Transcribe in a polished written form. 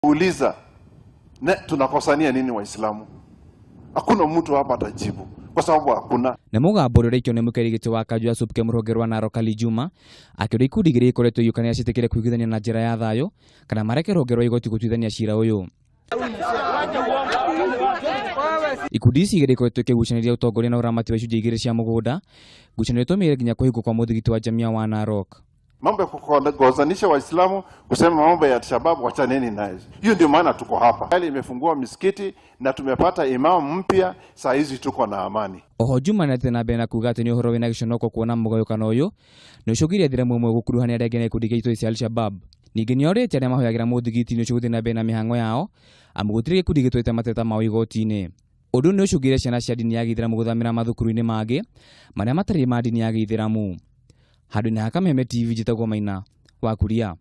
Uliza, ne tunakosania nini Waislamu? Hakuna mtu hapa atajibu kwa sababu hakuna. Na mũgambo ũrĩa ũraikio nĩ mũikaria gĩtĩ wa kanjũ ya SUPKEM rũhonge rwa Narok Ali Juma akĩũria ikundi igĩrĩ ikoretwo iyũkanĩra ciĩtĩkĩre kũiguithania na njĩra ya thayũ kana mareke rũhonge rwa igoti gũtuithania cira ũyũ. Ikundi ici igĩrĩ ikoretwo ikĩgucanĩria ũtongoria na ũramati wa icunjĩ igĩrĩ cia mũgũnda, ngucanio ĩtũmire nginya kũhingwo kwa mũthigiti wa Jamia wa Narok. Mambo ya kugozanisha Waislamu, kusema mambo ya Shabab, wachaneni nayo. Hiyo ndio maana tuko hapa. Hali imefungua misikiti na tumepata imamu mpya, saa hizi tuko na amani. Oho Juma nĩathiĩte na mbere na kuga atĩ nĩ ũhoro wĩna gĩconoko kuona mũgayũkano ũyũ nĩ ũcũngĩrĩria aithĩramu amwe gũkuruhania arĩa angĩ na gĩkundi gĩa itoi cia Al-Shabab. Ningĩ nĩorĩtie arĩa mahoyagĩra mũthigiti-inĩ ũcio gũthiĩ na mbere na mĩhang'o yao amu gũtirĩ gĩkundi gĩtwarĩte mateta mao igoti-inĩ. Ũndũ ũyũ nĩ ũcũngĩrĩire ciana cia ndini ya gĩithĩramu gũthamĩra mathukuru-inĩ mangĩ marĩa matarĩ ma ndini ya gĩithĩramu. Handũ-inĩ ha Kameme TV njĩtagwo Maina wa Kuria.